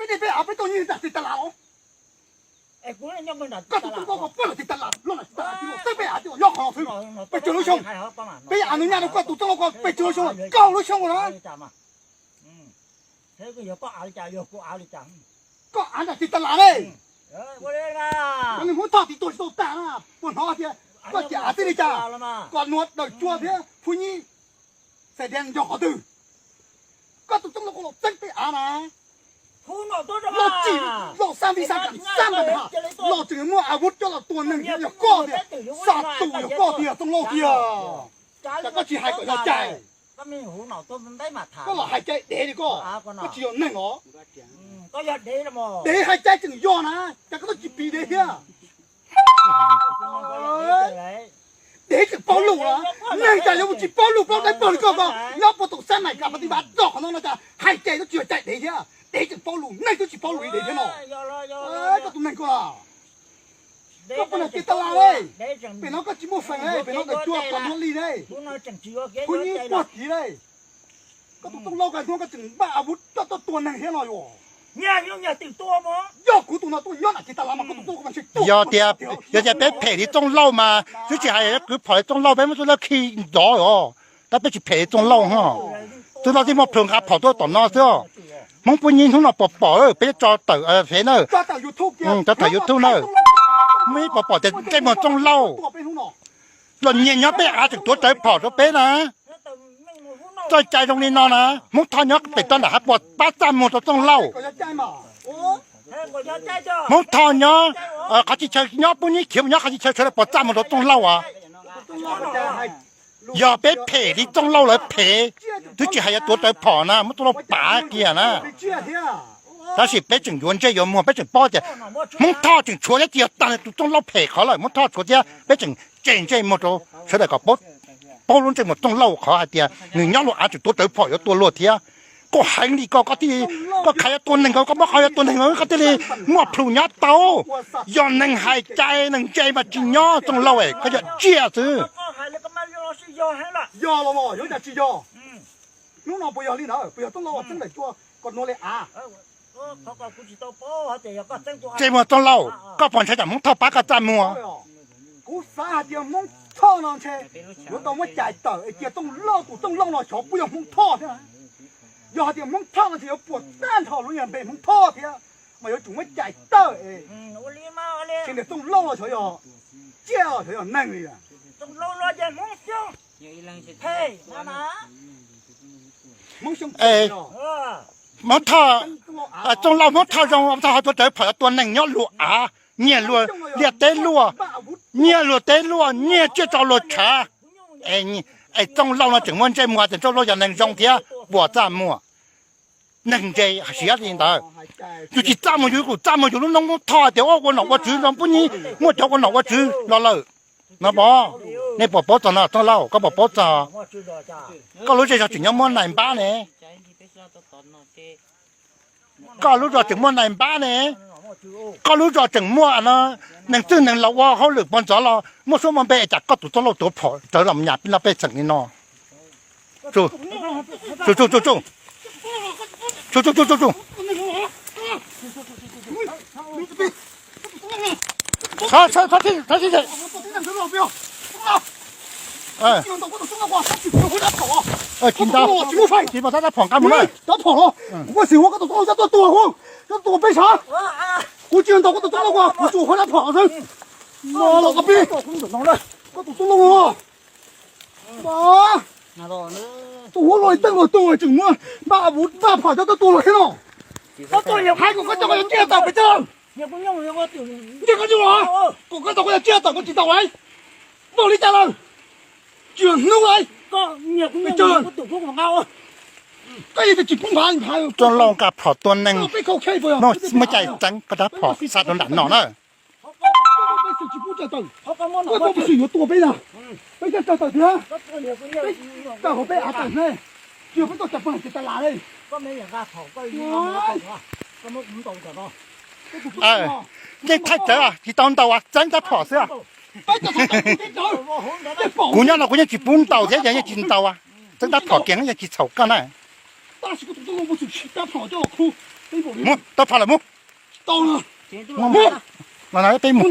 Peb av peb tuaj nyob nram tis tas las los? Koj tus txooj lauj ko peb los tis tas las los, nram tis tas las los, peb av twb nyob qhov no xwb. Pes tsawg lub xyoo? Peb av nws nyaj rau koj tus txooj lauj ko pes tsawg lub xyoo lawm? Kaum lub xyoo na. Koj av nram tis tas las ne. Cov neeg Hmoob Thoj tiv tuag tsis tau tag na, puas hnov tias koj cov av txij li cas? Koj nuav Dawm Tsua thiab Phub Nyib, Xais Dias nyob qhov twg? Koj tus txooj lauj ko los txeeb peb av na. Los tsim, los xab vij xab kam xab npam ha, los tseem muaj av vuv coj los tua neeg thiab, yog koj tiag, xa tus yog koj tiag, txooj lauj tiag. Cas koj tsis hais kom yog cai? Koj los hais cai dev li koj, koj tsis yog neeg os. Dev hais cai tseem yog na, cas koj tsis piv dev thiab? Dev tseem paub lus los? Neeg cas yuav mus tsis paub lus paub dawb paug li koj ko? Nyob puag tom sab mais kas pas ti npav roj qhov no no cas hais cai twb tsis yog cai dev thiab. Dev tseem paub lus, neeg twb tsis paub lus li dev thiab no. Koj tus neeg ko los? Koj puas nram tis tas las ne? Pem no koj tsis muaj feem ne, pem no Dawm Tsua kom nuav li ne. Phub Nyib puag tid ne. Koj tus txooj lauj ko hnub koj tseem npaj av vuv coj tuaj tua neeg thiab no yuav. Yog kuv tus no tuaj nyob nram tis tas las mas koj tus txooj lauj ko mas ntshe tuag. Yog tias, yog tias peb phem li txooj lauj mas twb tsis hais kwv phom li txooj lauj, peb muab txooj lauj khi ntov os. Tab peb tsis phem li txooj lauj ho. Tus no tib muaj plhus nqa phom tuaj tom no xwb. Hmoob Phub Nyib hnub no pom pom, peb tso tawm fev na, tso tawm YouTube na. Muaj ib pom pom tias ntsej muag txooj lauj los nyiag nyob peb av tseem tuav rawv phom rau peb na. Txoj cai zoo li no na, Hmoob Thoj nyob pem toj nram hav puas pab txaj muag rau txooj lauj? Hmoob Thoj nyob qhov tsis chaw, nyob Phub Nyib Khiav mus nyob qhov tsis chaw sawv daws puas txaj muag rau txooj lauj as? Yog peb phem li txooj lauj lawv phem, twb tsis hais yuav tuav rawv phom na, muab txooj lauj pav kiag na. Tab sis peb tseem yuav ntsej yuav muag, peb tseem paub tias Hmoob Thoj tseem tshuav thiab, tsis yog tag nrho tus txooj lauj phem qhov lawm, Hmoob Thoj tshuav thiab, peb tseem tseg ntsej muag rau sawv daws kom paub lub ntsej muag txooj lauj qhov hais tias nws nyob luag av tseem tuav rawv phom yuav tua luag thiab. Koj heev li ko, koj thiaj li, koj khav yuav tua neeg ko, koj muab qhov yuav tua neeg ko koj thiaj li muaj plhus nyob tau. Yog neeg hais cai neeg ntse mas tsis nyob txooj lauj es koj yog tsiaj xwb. Yog los mas yog cas tsis yog? Hnub no puas yog li ntawd? Puas yog txooj lauj txeeb Dawm Tsua kom nuav li av? Ntsej muag txooj lauj, koj puas ntshai tsam Hmoob Thoj pab koj txaj muag? Kuv xav hais tias Hmoob Thoj no ntshe yuav tau muab cais tawm es cia txooj lauj, tus txooj lauj no xyov puas yog Hmoob Thoj thiab. Yog hais tias Hmoob Thoj no ntshe yuav puas tag nrho lub yog npe Hmoob Thoj thiab, mas yuav tsum muab cais tawm es txooj lauj no xyov yog tsiaj los xyov yog neeg li. Hmoob Thoj, txooj lauj Hmoob Thoj zoo, Hmoob Thoj ho tuav rawv phom yuav tua neeg nyob luag av, nyiag luag liaj teb luaj, nyiag luag teb luaj, nyiag tsiaj tso luag tshav. Es txooj lauj no tseem muaj ntsej muag tias txooj lauj yog neeg zoo thiab puas txaj muag. Neeg ntse siab li ntawd. Yus tsis txaj muag yus, kuv txaj muag yus lub noob Hmoob Thoj tias ua nom ua tswv zoo, Phub Nyib muaj cov ua nom ua tswv los lawm. No pom, nej puas paub txog no txooj lauj, koj puas paub txog? Koj lub zej zog tseem nyob muab nais npab ne. Koj lub zos tseem muaj nais npab ne. Koj lub zos tseem muaj neeg txwj neeg laus ua hauj lwm pov ntxov los muaj suab muaj npe es cas koj tus txooj lauj tuav phom rawv los nyas peb lub pej xeem li no. Tsu, tsu, tsu, tsu, tsu. Tsu, tsu, tsu, tsu, tsu. Tsis ntau, tsis mus, tab tab phom nqa mus na. Kuv tsis ntaus koj tus txooj lauj ko, kuv tsuas huab tab phom xwb. Los ko peb, koj tus txooj lauj no. Tus huab luaj teej luag tuag tseem muab npaj vuv npaj phom coj tuaj tua luag thiab no. Hais kom koj coj koj cov tsiaj tawm pes tsawg? Ntshe koj nyuaj los, kom koj tau koj cov tsiaj tawm koj tsis tau lawm. Npaum li cas lawm? Tsis yog hnub lawm. Pes tsawg? Koj yeej tsis pub nphav nphav. Txooj lauj nqa phom tua neeg, muaj cai txeeb koj rab phom xa rau nram no na. Peb tsis pub tawm, koj tsis yuav tua peb na. Peb coj tawm tiag, peb tawm hauv peb av tawm ne. Tsis yog peb tau cas pag ces tas las li. Yeej thaij tsawv tsis tau ntaus, txeeb rab phom xwb. Kuv nyob no kuv yeej tsis pub ntaus thiab, yeej tsis ntaus, txeeb rab phom kiag yeej tsis txhaum koj na. Tab sis koj tus txooj lauj mus txwm tsis rab phom coj los khu. Mus, tau pha lawm mus. Los na peb mus.